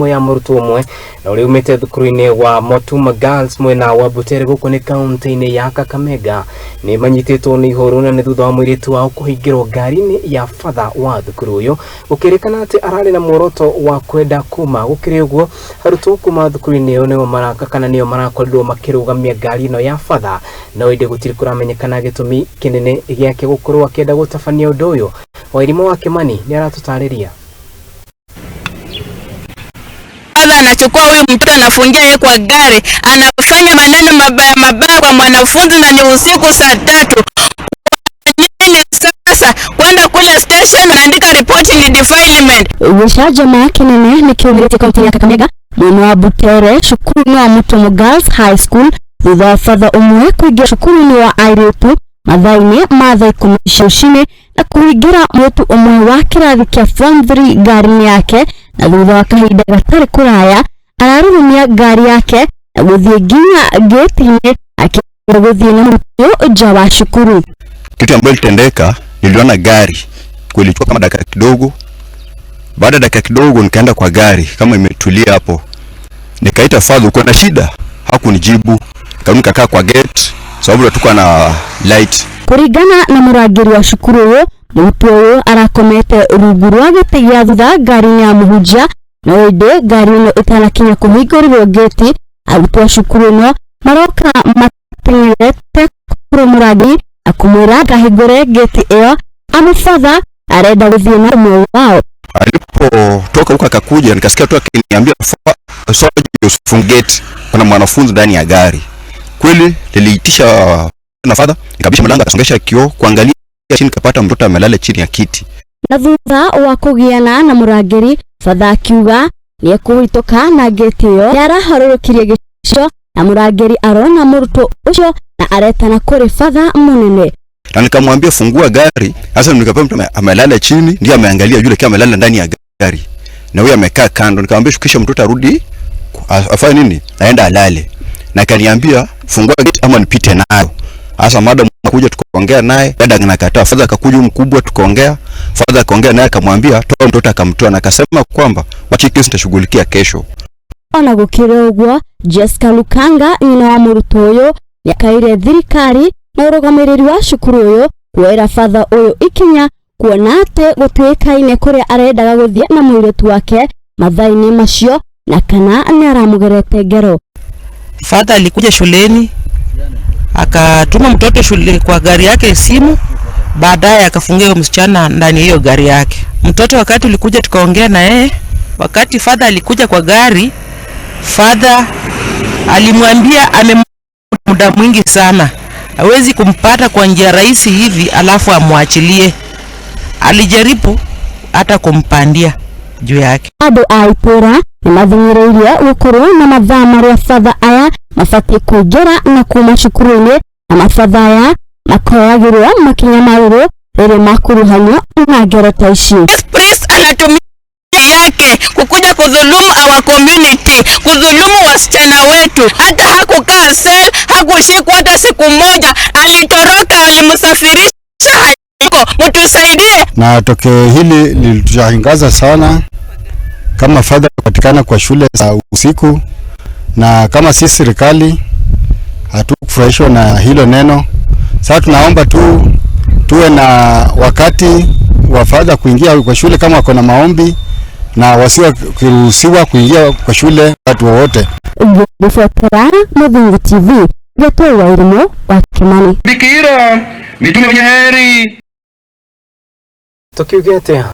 Ya mũrutwo ũmwe na ũrĩa umĩte thukuru-inĩ wa Motuma Girls mwena wa Butere gũkũ nĩ kaunti-inĩ ya Kakamega nĩ manyitĩtwo nĩ ihoru na nĩ thutha wa mũirĩtu wao kũhingĩrwo ngari-inĩ ya batha wa thukuru ũyũ gũkĩrĩkana atĩ ararĩ na muoroto wa kwenda kuma. Gũkĩrĩ ũguo, arutwo kuma thukuru-inĩ ĩyo nĩo maraka kana nĩo marakorirwo makĩrũgamia ngari ĩno ya batha, no ĩndĩ gũtirĩ kũramenyekana gĩtũmi kĩnene gĩake gũkorwo akĩenda gũtabania ũndũ ũyũ. Wairimũ wa Kimani nĩ aratutarĩria. Father anachukua huyu mtoto, anafungia yeye kwa gari, anafanya maneno mabaya mabaya kwa mwanafunzi na ni usiku saa 3. Nini sasa kwenda kule station anaandika ripoti ni defilement. Gĩcanjama kĩnene nĩ kĩumĩrĩte kaunti ya Kakamega mwena wa Butere cukuru-inĩ wa Mutomo Girls High School thutha wa batha ũmwe kũingĩra cukuru-inĩ wa airĩtu mathaa-inĩ ma thaa 10 cia rũcinĩ na kũhingĩra mũirĩtu ũmwe wa kĩrathi kĩa form 3 ngari-inĩ yake, na thutha wa kahinda gatarĩ kũraya ararurumia ngari yake na gũthiĩ nginya gĩti-inĩ akĩenda gũthiĩ na mũrutwo ũyũ nja wa cukuru. Kitu ambayo ilitendeka, niliona gari kulichukua kama dakika kidogo. Baada ya dakika kidogo, nikaenda kwa gari kama imetulia hapo, nikaita father, "Uko na shida?" Hakunijibu. Nikarudi nikakaa kwa gate sababu hatukuwa na light. Kũringana na mũrangĩri wa cukuru ũyũ, mũrutwo ũyũ arakomete rungu rwa gĩtĩ gĩa thutha ngari-inĩ ya mũhunjia, no ĩndĩ ngari ĩno ĩtanakinya kũhingũrĩrwo gĩti, arutwo a cukuru ĩno maroka mateng'erete kũrĩ mũrangĩri na kũmwĩra akahingũre gĩti ĩyo amu batha arenda gũthiĩ na ũmwe wao. Alipotoka huko akakuja, nikasikia tu akiniambia, "Soja, usifunge gate, kuna mwanafunzi ndani ya gari." Kweli niliitisha na father, nikabisha mlango, akasongesha kioo kuangalia chini, nikapata mtoto amelala chini ya kiti. Na thutha wa kũgiana na mũrangĩri, batha akiuga nĩekũhĩtũka na ngĩti ĩyo nĩarahorũrũkirie gĩcicio na mũrangĩri arona mũrutwo ũcio na aretana kũrĩ batha mũnene. Na nikamwambia, "Fungua gari." Sasa nikapata mtu amelala chini, ndiye ameangalia yule kama amelala ndani ya gari na huyo amekaa kando. Nikamwambia shukisha mtoto arudi afanye nini, aenda alale, na akaniambia, "Fungua gate ama nipite nayo." Sasa madam kuja tukaongea naye, dada anakataa. Father akakuja mkubwa, tukaongea, father akaongea naye akamwambia, "Toa mtoto," akamtoa na akasema kwamba wacha kesi nitashughulikia kesho. Ona gũkĩrĩ ũguo, Jessica Lukanga, nyina wa mũrutwo ũyũ, nĩakaire thirikari na ũrũgamĩrĩri wa cukuru ũyũ kuoera batha ũyũ ikinya kuona atĩ gũtiũĩkaine kũrĩa arendaga gũthiĩ na mũirĩtu wake mathaa-inĩ macio na kana nĩaramũgerete ngero. Father alikuja shuleni akatuma mtoto shule kwa gari yake simu, baadaye akafungia huyo msichana ndani ya hiyo gari yake. Mtoto wakati ulikuja tukaongea na yeye, wakati father alikuja kwa gari, father alimwambia ame muda mwingi sana, hawezi kumpata kwa njia rahisi hivi alafu amwachilie. Alijaribu hata kumpandia juu yake. Andũ a itũũra nĩmathing'ĩrĩirie gũkorwo na mathaa marĩa batha aya mabatiĩ kũingĩra na kuma cukuru-inĩ na mabatha aya makoyagĩrwo makinya marũrũ rĩrĩa makuruhanio na ngero ta ici. Priest anatumia yake kukuja kudhulumu our community, kudhulumu wasichana wetu. Hata hakukaa cell, hakushikwa hata siku moja, alitoroka, walimsafirisha hayuko. Mtusaidie. Na tokeo hili lilitushangaza sana kama father kupatikana kwa shule za usiku, na kama sisi serikali hatukufurahishwa na hilo neno. Sasa tunaomba tu tuwe na wakati wa father kuingia kwa shule kama wako na maombi, na wasiwe kuruhusiwa kuingia kwa shule watu wowote. Ngĩbuatĩra Mũthingi TV, Gĩtũi wa Irimũ wa Kimani. Bikira, mitume wenye heri. Tukiuge atĩa?